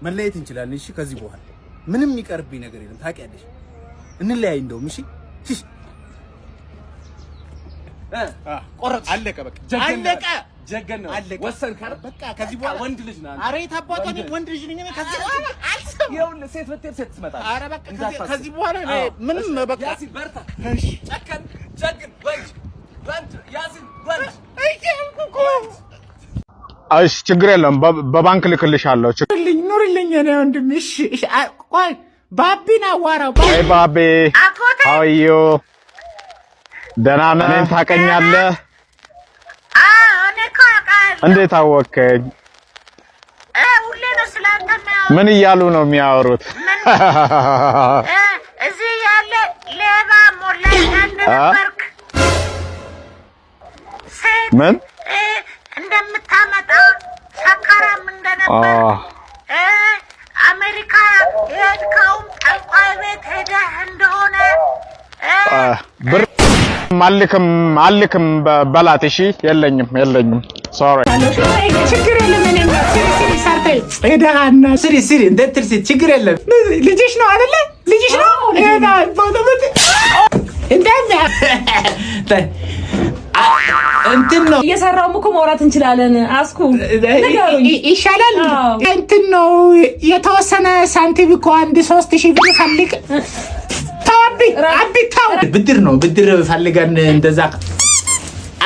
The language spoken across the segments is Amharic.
መለየት እንችላለን። እሺ ከዚህ በኋላ ምንም የሚቀርብኝ ነገር የለም። ታውቂያለሽ። እንለያይ እንደውም። እሺ ቆረጥ። አለቀ በቃ አለቀ። ጀገን ነው ወሰንክ አይደል? በቃ ከዚህ በኋላ ወንድ ልጅ ነህ አንተ። ኧረ የት አባቷ እኔ ወንድ ልጅ ነኝ። ከዚህ በኋላ አልሰማም። ይኸውልህ ሴት ብትሄድ ሴት ትመጣለች። ኧረ በቃ ከዚህ በኋላ ምንም በቃ ያሲን በርታ። ጨከን ጀግን ወንድ ወንድ ያሲን ወንድ። እሺ ችግር የለውም። በባንክ ልክልሻለሁ። ኑርልኝ የኔ ወንድም። እሺ ቆይ ባቢን አዋራው። አይ ባቤ፣ how are you? ደህና ነህ? እኔን ታውቀኛለህ? እንዴት አወከኝ? ምን እያሉ ነው የሚያወሩት? እዚህ ያለ ሌባ ሞላኝ እንደነበርክ ሴት ምን እንደምታመጣ ሰካራም እንደነበርክ አሜሪካ የሄድከውም ጠንቋይ ቤት ሄደህ እንደሆነ። ብር አልክም አልክም በላት። እሺ የለኝም የለኝም። Sorry። ችግር የለም። እኔ ስሪ ስሪ ሰርተይ ሄደሃና ስሪ ስሪ እንደ ትርሲ ችግር የለም። ልጅሽ ነው አይደለ? ልጅሽ ነው። ሄዳ እንትን ነው እየሰራውም እኮ ማውራት እንችላለን። አስኩ ንገሩኝ ይሻላል። እንትን ነው የተወሰነ ሳንቲም እኮ አንድ 3000 ብር ፈልግ። ተው አቢ አቢ ተው። ብድር ነው ብድር ፈልገን እንደዛ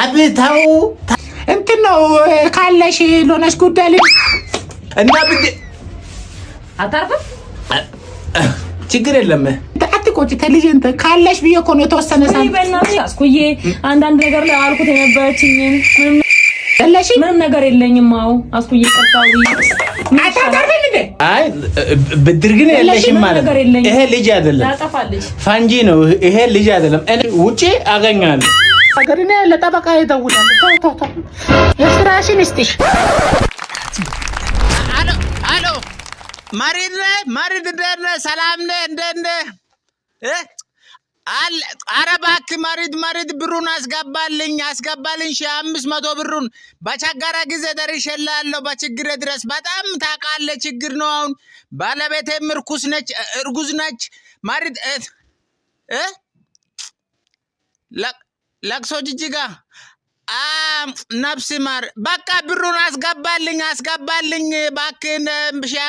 አቢ ተው። እንትን ነው ካለሽ ለሆነች ጉዳይ እና ብድር አታርፍም። ችግር የለም። አትቆጭ ተልጅ እንትን ካለሽ ብዬ እኮ ነው የተወሰነ ሳንቲም በእናትሽ አስኩዬ፣ አንዳንድ ነገር ላይ አልኩት የነበረችኝን የለሽም? ምንም ነገር የለኝም። አዎ አስኩዬ ቀጣዊ አታተርፍም እንዴ? አይ ብድር ግን የለሽም ማለት ነገር ነው። የለኝም። ይሄ ልጅ አይደለም ላጠፋልሽ ፋንጂ ነው። ይሄ ልጅ አይደለም። እኔ ውጪ አገኛለሁ። ነገር እኔ ለጠበቃ እደውላለሁ። ተው ተው ተው፣ የስራሽን ይስጥሽ። አሎ አሎ፣ መሪድ ነህ? መሪድ እንዴት ነህ? ሰላም ነህ? እንዴት ነህ? አለ ኧረ እባክህ መሪድ መሪድ ብሩን አስገባልኝ አስገባልኝ 1500 ብሩን በቸገረ ጊዜ ደርሼልሃለሁ። በችግሬ ድረስ በጣም ታውቃለህ፣ ችግር ነው አሁን። ባለቤቴም እርኩስ ነች እርጉዝ ነች። መሪድ እ ለቅሶ ጅጅጋ ነፍስ ማር በቃ ብሩን አስገባልኝ አስገባልኝ እባክህን ሺህ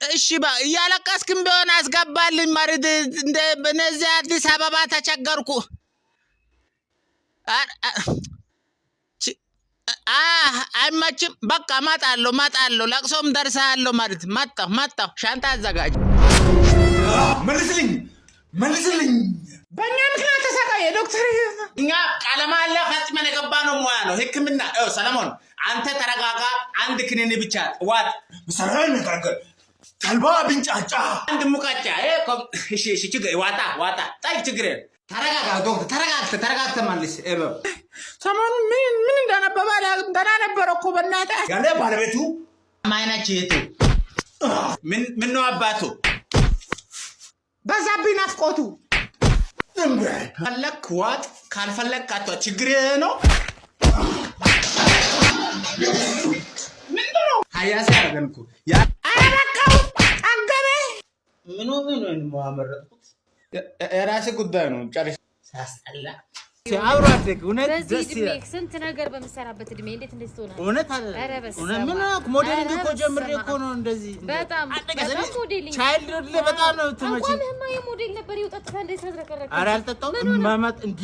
እሺ እያለቀስክም ቢሆን አስገባልኝ መሪድ። እንደ እነዚህ አዲስ አበባ ተቸገርኩ። አይመችም። በቃ እመጣለሁ እመጣለሁ፣ ለቅሶም ደርሳለሁ። መሪድ መጣሁ መጣሁ። ሻንጣ አዘጋጅ። መልስልኝ መልስልኝ። በእኛ ምክንያት ተሰቃየ ዶክተር። እኛ ቃለ መሃላ ፈጽመን የገባ ነው ሙያ ነው ሕክምና። ሰለሞን አንተ ተረጋጋ። አንድ ክኒን ብቻ ዋጥ። መሳሪያ ነገር ተልባ ብንጫጫ አንድ ሙቀጫ። እሺ እሺ፣ ችግር ዋጣ ዋጣ ጣይ ችግር የለም። ተረጋጋ ዶክተር፣ ተረጋግተህ ተረጋግተህ መልስ። ሰሞኑን ምን ምን እንዳነበበ አላውቅም። ደህና ነበረ እኮ በእናትህ። ያለ ባለቤቱ ማይነች እህቱ ምን ምን ነው አባቱ በዛብኝ ናፍቆቱ። ፈለክ ዋጥ፣ ካልፈለክ አትዋጥ። ችግር ነው። ሀያሲ ያደረገን እኮ ኧረ በቃው ጠገበ። ምኑ ምኑ ነው ያመረጥኩት? የራሴ ጉዳይ ነው። ጨርሽ ሳስጠላ አብሮ አደግ እውነት በዚህ ደስ እድሜ ይላል። ስንት ነገር በምሰራበት እድሜ እንዴት እንደዚህ ትሆናለህ? እውነት አለ ኧረ በስመ እውነት ምን አብ። Modeling ኧረ እኮ ጀምሬ በስመ እኮ አብ። ነው እንደዚህ በጣም አለቀ። በጣም modeling Child ላይ በጣም ነው የምትመጪኝ። አቋምህማ የሞዴል ነበር። ይኸው ጠጥተህ እንዴት ተዝረከረከ? ኧረ አልጠጣሁም። ምን ሆነ? ማማት እንዴ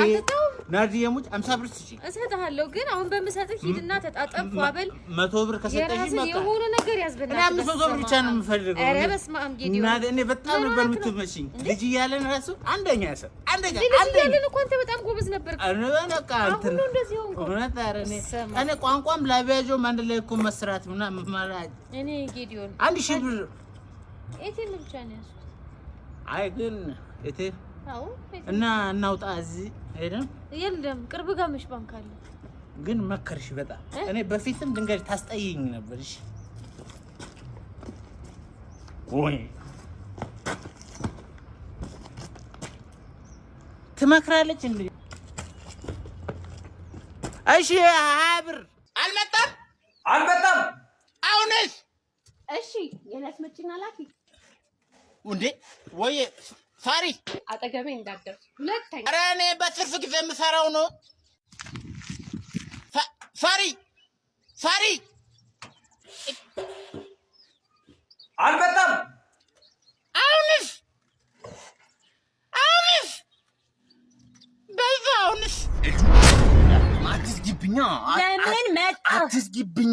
አልጠጣሁም? ናርዲዬ ሙች 50 ብር ስጪኝ። እሰጥሃለሁ፣ ግን አሁን በምሰጥህ ሂድና ተጣጠብ፣ ፏ በል። 100 ብር ከሰጠሽኝ የራስን በቃ የሆነ ነገር ያዝ። እኔ በእናትህ 500 ብር ብቻ ነው የምፈልገው። ኧረ በስመ አብ ጌዲዮን። እናቴ እኔ በጣም ምን ነበር ሆነህ ነው? የምትመችኝ። ልጅ እያለን ራሱ አንደኛ ሰው አንደኛ ልጅ አንደኛ እያለን እኮ አንተ በጣም ጎበዝ ነበርክ። እኔ በቃ እንትን አሁን ነው እንደዚህ ሆንኩ። እውነት ኧረ እኔ በስመ እኔ ቋንቋም ላቢያጆም አንድ ላይ እኮ መስራት ምናምን ማለት እኔ ጌዲዮን 1000 ብር ATM ብቻ ነው ያዝኩት። አይ ግን እቴ አዎ ATM። እና እናውጣ እዚህ ሄደን የለም ቅርብ ጋር መች ባንክ አለ? ግን መከርሽ በጣም። እኔ በፊትም ድንገት ታስጠይኝ ነበር። እሺ ወይ ትመክራለች እንዴ? እሺ 20 ብር አልመጣም አልመጣም የኔ አስመጪና ላኪ። እንዴ ወይ ሳሪ፣ አጠገቤ እንዳትደርስ ሁለተኛ። ኧረ እኔ በትርፍ ጊዜ የምሰራው ነው። ሳሪ ሳሪ፣ አልመጣም። አሁንስ አሁንስ በዛ፣ አሁንስ አትዝጊብኛ። ለምን መጣ? አትዝጊብኝ።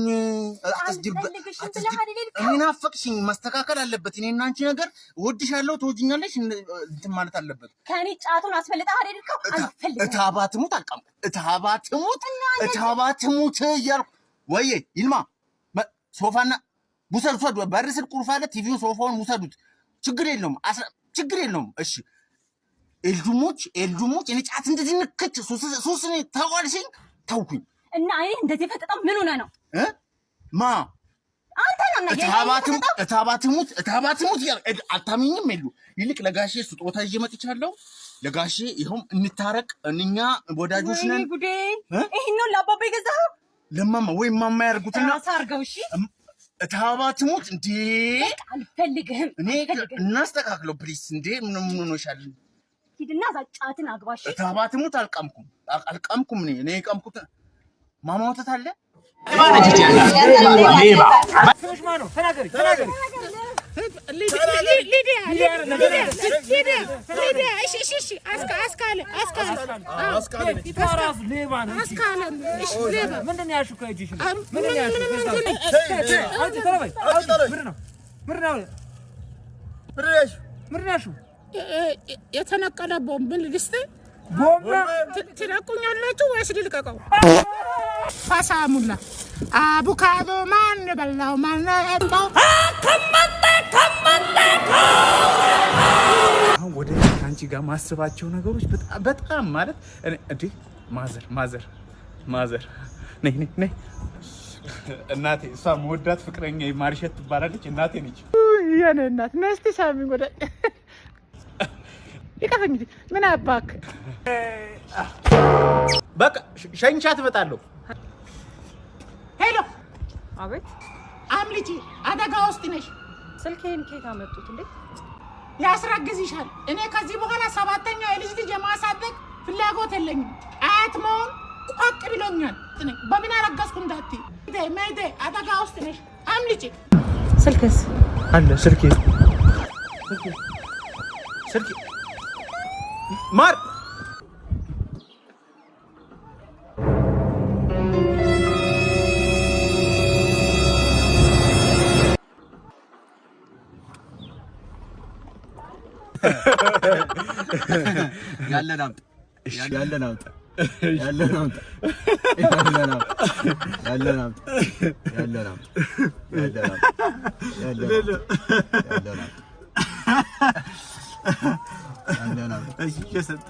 አልፈልግሽም ብለህ አይደል የሄድከው? እኔ ናፈቅሽኝ። ማስተካከል አለበት። እኔ እና አንቺ ነገር እወድሻለሁ፣ ትወጂኛለሽ፣ እንትን ማለት አለበት። ከኔ ጫቱን አስፈልጠህ አይደል የሄድከው? አልፈልግም። እታባ ትሙት አልቃምኩም። እታባ ትሙት፣ እታባ ትሙት እያልኩ ወይዬ ይልማ ሶፋና ውሰዱ፣ ውሰዱ። በር ስር ቁልፍ አለ። ቲቪውን ሶፋውን ውሰዱት። ችግር የለውም፣ ችግር የለውም። እሺ ኤልዱሞች፣ ኤልዱሞች፣ እኔ ጫት እንደዚህ ንክች ሱስ እኔ ተዋልሽኝ፣ ተውኩኝ። እና አይኔ እንደዚህ ፈጠጣው ምን ሆነህ ነው? እ ማ አንተ ነው እና እታባ ትሙት፣ እታባ ትሙት እያልኩ አታምኝም። የሉ ይልቅ ለጋሼ ስጦታ ይዤ መጥቻለሁ። ለጋሼ ይኸውም እንታረቅ፣ እኛ ወዳጆች ነን። ጉዴ! ይሄን ነው ለአባባ የገዛኸው? ለማማ ወይ ማማ ያርጉትና ራስህ አድርገው። እሺ እታባ ትሙት እንዴ! በቃ አልፈልግህም። እኔ እናስተካክለው please። እንዴ ምን ምን ሆነሻል? ሂድና እዛ ጫትን አግባሽ። እታባ ትሙት አልቃምኩም፣ አልቃምኩም። እኔ የቃምኩት ማማ ወተት አለ። ስምሽ ማን ነው? ተናገሪ፣ ተናገሪ። ሊዲያ ሊዲያ ሊዲያ። እሺ እሺ እሺ። አስካለ አስካለ ፊቷ ራሱ ሌባ ነው። አስካለ። እሺ ሌባ። ምንድን ነው ያልሽው? ከእጅሽ ላይ ምንም ምንድን ነው ያልሽው? ምንም። አውጪ፣ ቶሎ በይ፣ አውጪ። ምንድን ነው? ምንድን ነው? ምንድን ነው ያልሽው? የተነቀለ ቦምብ ልስጥ። ቦምብ። ትለቁኛላችሁ ወይስ ልልቀቀው? ፋሳሙላ አቡካዶ ማን በላው? ማን ጠጣው? አሁን ወደፊት ከአንቺ ጋር ማስባቸው ነገሮች በጣም በጣም ማለት እንዴ mother mother mother፣ ነይ ነይ ነይ እናቴ። እሷ መወዳት ፍቅረኛ ማርሸት ትባላለች። እናቴ ነች። የኔ እናት ነይ እስቲ ሳሚኝ፣ ወደ ይቀፈኝ እንጂ ምን አባክ። በቃ ሸኝቻት እመጣለሁ። Hello። አቤት። አምልጪ፣ አደጋ ውስጥ ነሽ። ስልኬን ከየት አመጡት እንዴ? ያስረግዝሻል። እኔ ከዚህ በኋላ ሰባተኛ የልጅ ልጅ የማሳደግ ፍላጎት የለኝም። አያት መሆን ቆቅ ብሎኛል። በምን አረገዝኩ እንዳትይ። ሜዴ፣ አደጋ ውስጥ ነሽ፣ አምልጪ። ስልክስ? አለ ስልኬ፣ ስልኬ ማር። ያለን አምጣ፣ ያለን አምጣ፣ ያለን አምጣ፣ ያለን አምጣ፣ ያለን አምጣ፣ ያለን አምጣ፣ ያለን አምጣ፣ ያለን አምጣ፣ ያለን አምጣ። እሺ እየሰጠ